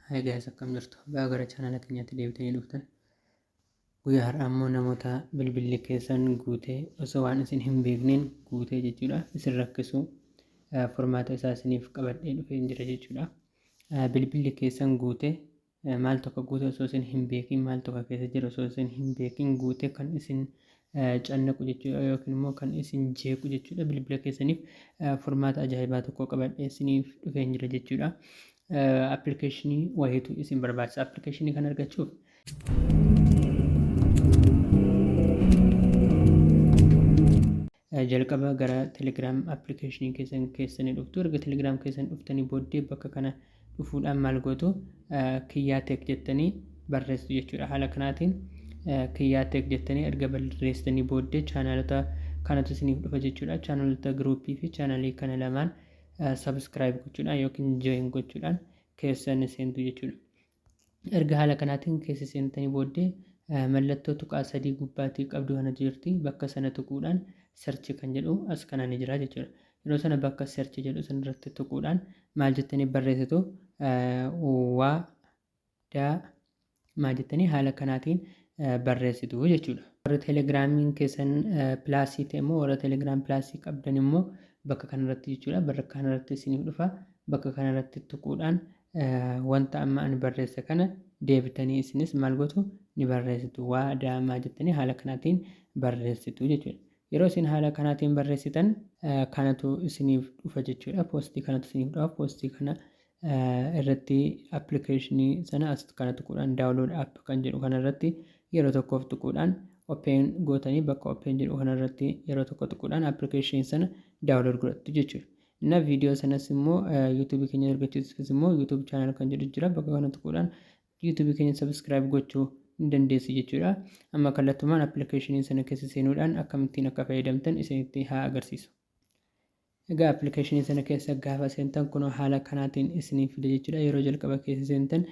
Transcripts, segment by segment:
Hi guys, akkam jirtu? Baga gara chaanala keenyaatti deebitanii dhuftan. Guyyaa har'aa immoo namoota bilbilli keessan guutee osoo waan isin hin beekneen guutee jechuudha isin rakkisu furmaata isaa isiniif qabadhee dhufee jira jechuudha. Bilbilli keessan guutee maal tokko guute osoo isin hin beekin, maal tokko keessa jiru osoo isin hin beekin guutee kan isin cannaqu jechuudha, yookiin immoo kan isin jeequ jechuudha. Bilbila keessaniif furmaata ajaa'ibaa tokko qabadhee isiniif dhufee jira jechuudha. Appilikeeshinii wayiitu isin barbaachisa. Appilikeeshinii kana argachuuf jalqaba gara Telegram appilikeeshinii keessan keessanii dhuftu. Erga Telegram keessan dhuftanii booddee bakka kana dhufuudhaan maal gootu? Kiyyaa Tech jettanii barreessitu jechuudha. Haala kanaatiin Kiyyaa Tech jettanii erga barreessitanii booddee chaanaalota kanatu isiniif dhufa jechuudha. Chaanaalota giruuppii fi chaanaalii kana lamaan subscribe gochuudhaan yookiin join gochuudhaan keessa ni seentu jechuudha. Erga haala kanaatiin keessa seentanii booddee mallattoo tuqaa sadii gubbaatii qabdu kanatu jirti. Bakka sana tuquudhaan search kan jedhu as kana ni jira jechuudha. Yeroo sana bakka search jedhu sana irratti tuquudhaan maal jettanii barreessitu? Waa daa maal jettanii haala kanaatiin barreessitu jechuudha. Warri telegiraamiin keessan pilaasii ta'e immoo, warra Telegram Plusii qabdan immoo bakka kanarratti jechuudha. Bakka kanarratti isiniif dhufa. Bakka kanarratti tuquudhaan wanta amma ani barreesse kana deebitanii isinis maal gootu? Ni barreessitu. Waa daamaa jettanii haala kanaatiin barreessitu jechuudha. Yeroo isin haala kanaatiin barreessitan kanatu isiniif dhufa jechuudha. Poostii kanatu isiniif dhufa. Poostii kana irratti appilikeeshinii sana as kana tuquudhaan download app kan jedhu kanarratti yeroo tokkoof tuquudhaan open gootanii, bakka open jedhu kanarratti yeroo tokko tuquudhaan appilikeeshinii sana download godhattu jechuudha. Inna viidiyoo sanas immoo YouTube keenya argachuufis immoo YouTube channel kan jedhu jira. Bakka kana tuquudhaan YouTube keenya subscribe gochuu ni dandeessu jechuudha. Amma kallattumaan appilikeeshinii sana keessa seenuudhaan akkamittiin akka fayyadamtan isinitti haa agarsiisu. Egaa appilikeeshinii sana keessa gaafa seentan kunoo haala kanaatiin isiniif fida jechuudha. Yeroo jalqaba keessa seentan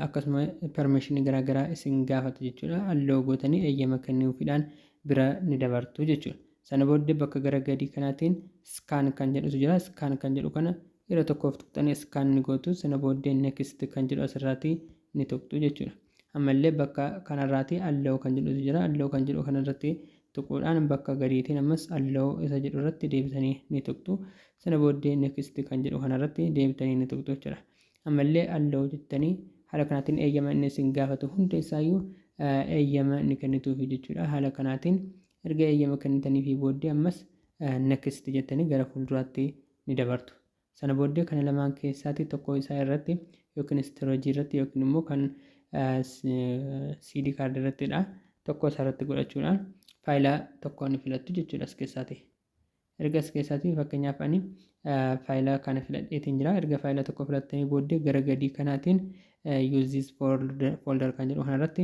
akkasuma permishinii garaagaraa isin gaafata jechuudha. Allow gootanii eeyyama kennuufiidhaan bira ni dabartu jechuudha. Sana booddee bakka gara gadii kanaatiin scan kan jedhutu jira. Scan kan jedhu kana yeroo tokkoof tuqxanii scan ni gootu. Sana booddee next kan jedhu asirraatii ni tuqxu jechuudha. Ammallee bakka kanarraatii allow kan jedhutu jira. Allow kan jedhu kanarratti tuquudhaan bakka gadiitiin ammas allow isa jedhu irratti deebitanii ni tuqxu. Sana booddee next kan jedhu kanarratti deebitanii ni tuqxu jechuudha. Ammallee allow jettanii haala kanaatiin eeyyama inni isin gaafatu hunda isaayyuu eeyyama ni kennituufi jechuudha. Haala kanaatiin erga eeyyama kennitaniifii booddee ammas next jettanii gara fuulduraatti ni dabartu. Sana booddee kana lamaan keessaatii tokko isaa irratti, yookiin storage irratti yookiin immoo kan SD card irrattidha. Tokko isaa irratti godhachuudhaan faayila tokko ni filattu jechuudha as keessaati. Erga as keessaatii, fakkeenyaaf ani faayila kana filadheetiin jira. Erga faayila tokko filattanii booddee gara gadii kanaatiin use this folder kan jedhu kanarratti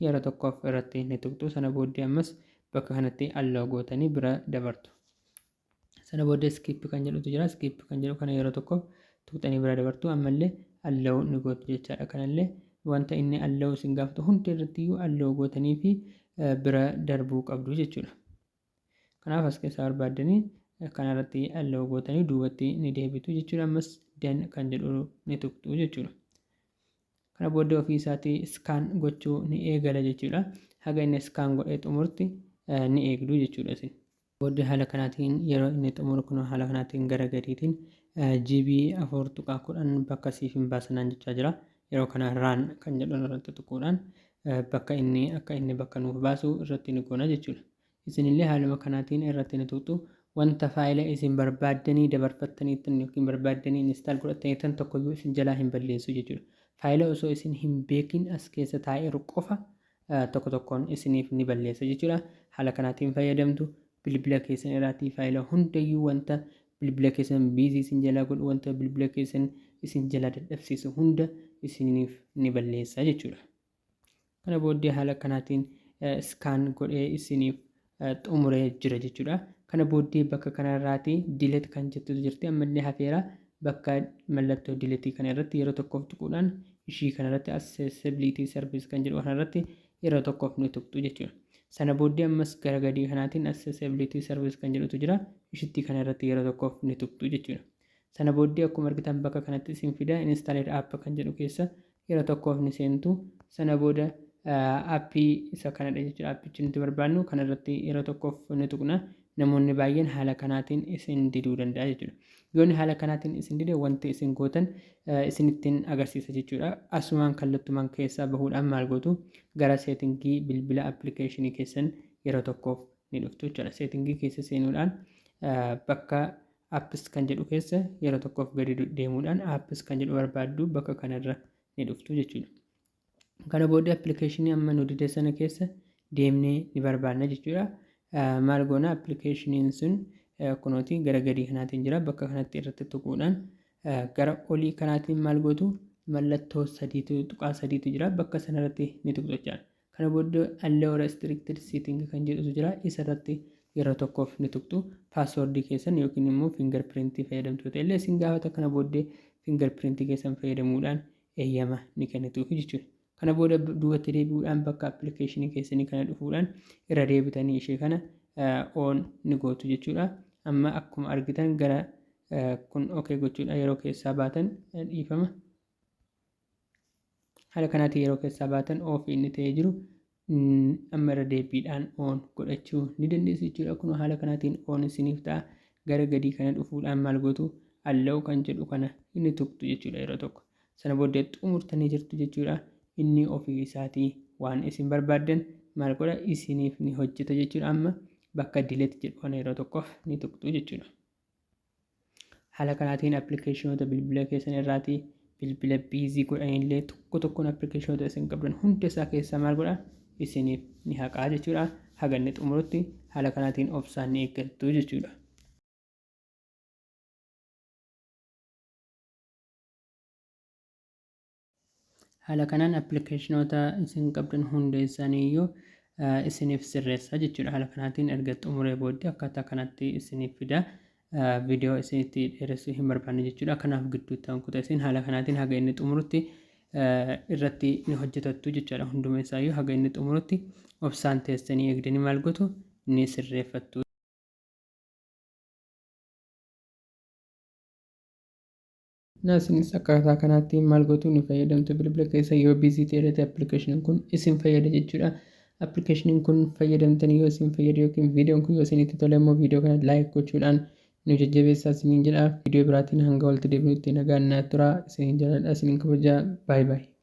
yeroo tokkoof irratti ni tuqxu. Sana booddee ammas bakka kanatti allow gootanii bira dabartu. Sana booddee skip kan jedhutu jira. Skip kan jedhu kana yeroo tokkoof tuqxanii bira dabartu. Ammallee allow ni gootu jechaadha. Kanallee wanta inni allow isin gaafatu hunda irrattiyyuu allow gootanii fi bira darbuu qabdu jechuudha. Kanaaf as keessaa barbaaddanii kanarratti allow gootanii duubatti ni deebitu jechuudha. Ammas done kan jedhu ni tuqxu jechuudha. Kana booddee ofii isaatii scan gochuu ni eegala jechuudha. Haga inni scan godhee xumurti ni eegdu jechuudha isin. Booddee haala kanaatiin yeroo inni xumuru kun haala kanaatiin gara gadiitiin GB 4.10 bakka siif hin baasanaan jechaa jira. Yeroo kana run kan jedhu irratti tuquudhaan bakka inni akka inni bakka nuuf baasu irratti ni goona jechuudha. Isinillee haaluma kanaatiin irratti ni tuqxu. Wanta faayila isin barbaaddanii dabarfattaniittan yookiin barbaaddanii install godhattaniittan tokkoyyuu isin jalaa hin balleessu jechuudha. Faayila osoo isin hin beekin as keessa taa'eeru qofa tokko tokkoon isiniif ni balleessa jechuudha. Haala kanaatiin fayyadamtu. Bilbila keessan irraatii faayila hundayyuu, wanta bilbila keessan busy isin jalaa godhu, wanta bilbila keessan isin jalaa dadhabsiisu hunda isiniif ni balleessa jechuudha. Kana booddee haala kanaatiin scan godhee isiniif xumuree jira jechuudha. Kana booddee bakka kanarraatii delete kan jettutu jirti, ammallee hafeera. Bakka mallattoo delete kana irratti yeroo tokkoof tuquudhaan ishii kanarratti accessibility service kan jedhu kanarratti yeroo tokkoof ni tuqxu jechuudha. Sana booddee ammas gara gadii kanaatiin accessibility service kan jedhutu jira. Ishitti kana irratti yeroo tokkoof ni tuqxu jechuudha. Sana booddee akkuma argitan bakka kanatti isin fida. Installed app kan jedhu keessa yeroo tokkoof ni seentu. Sana booda aappii isa kanadha jechuudha. Aappichi nuti barbaannu kanarratti yeroo tokkoof ni tuqna. Namoonni baay'een haala kanaatiin isin diduu danda'a jechuudha. Yoonni haala kanaatiin isin dide, wanti isin gootan isinittiin agarsiisa jechuudha. Asumaan kallattumaan keessaa bahuudhaan maal gootu? Gara seetingii bilbila appilikeeshinii keessan yeroo tokkoof ni dhuftu jechuudha. Seetingii keessa seenuudhaan bakka apps kan jedhu keessa yeroo tokkoof gadi deemuudhaan apps kan jedhu barbaaddu, bakka kanarra ni dhuftu jechuudha. Kana booddee appilikeeshinii amma nu dide sana keessa deemnee ni barbaanna jechuudha. Maal goona? Appilikeeshiniin sun kunooti gara gadii kanaatiin jira. Bakka kanatti irratti tuquudhaan gara olii kanaatiin maal gootu? Mallattoo sadiitu, tuqaa sadiitu jira. Bakka sanarratti ni tuqxu jechuudha. Kana booddee allow restricted setting kan jedhutu jira. Isarratti yeroo tokkoof ni tuqxu. Paaswoordii keessan yookiin immoo fingerprintii fayyadamtoota illee isin gaafata. Kana booddee fingerprintii keessan fayyadamuudhaan eeyyama ni kennituuf jechuudha. Kana booda duubatti deebi'uudhaan bakka appilikeeshinii keessanii kana dhufuudhaan irra deebitanii ishee kana on ni gootu jechuudha. Amma akkuma argitan gara kun okay gochuudha yeroo keessaa baatan, dhiifama. Haala kanaatiin yeroo keessaa baatan off inni ta'ee jiru amma irra deebiidhaan on godhachuu ni dandeessu jechuudha. Kun haala kanaatiin on isiniif ta'a. Gara gadii kana dhufuudhaan maal gootu? Allow kan jedhu kana inni tuqxu jechuudha yeroo tokko. Sana booddee xumurtanii jirtu jechuudha. Inni ofii isaatii waan isin barbaaddan maal godha? Isiniif ni hojjeta jechuudha. Amma bakka delete jedhu kana yeroo tokkoof ni tuqxu jechuudha. Haala kanaatiin appilikeeshinoota bilbila keessan irraatii bilbila busy godhanillee tokko tokkoon appilikeeshinoota isin qabdan hunda isaa keessaa maal godha? Isiniif ni haqaa jechuudha. Haga inni xumurutti haala kanaatiin obsaan ni eeggattu jechuudha. Haala kanaan appilikeeshinoota isin qabdan hunda isaaniiyyuu isiniif sirreessa jechuudha. Haala kanaatiin erga xumuree booddee akkaataa kanatti isiniif fida. Viidiyoo isinitti dheeressuu hin barbaanne jechuudha. Kanaaf gidduutti hankuta isin haala kanaatiin haga inni xumurutti irratti ni hojjetattu jechuudha. Hunduma isaayyuu haga inni xumurutti obsaan teessanii eegdanii maal gootu? Ni sirreeffattu. Isinis akkaataa kanaatti maal gootu? Ni fayyadamtu. Bilbila keessa yoo busy ta'e appilikeeshiniin kun isin fayyada jechuudha. Appilikeeshiniin kun fayyadamtanii yoo isin fayyade yookiin viidiyoon kun yoo isinitti tole immoo viidiyoo kana like gochuudhaan nu jajjabeessaa isiniin jedha. Viidiyoo biraatiin hanga walitti deebinutti nagaan naa turaa, isiniin jaalladha, isiniin kabajaa. Baay'ee baay'ee.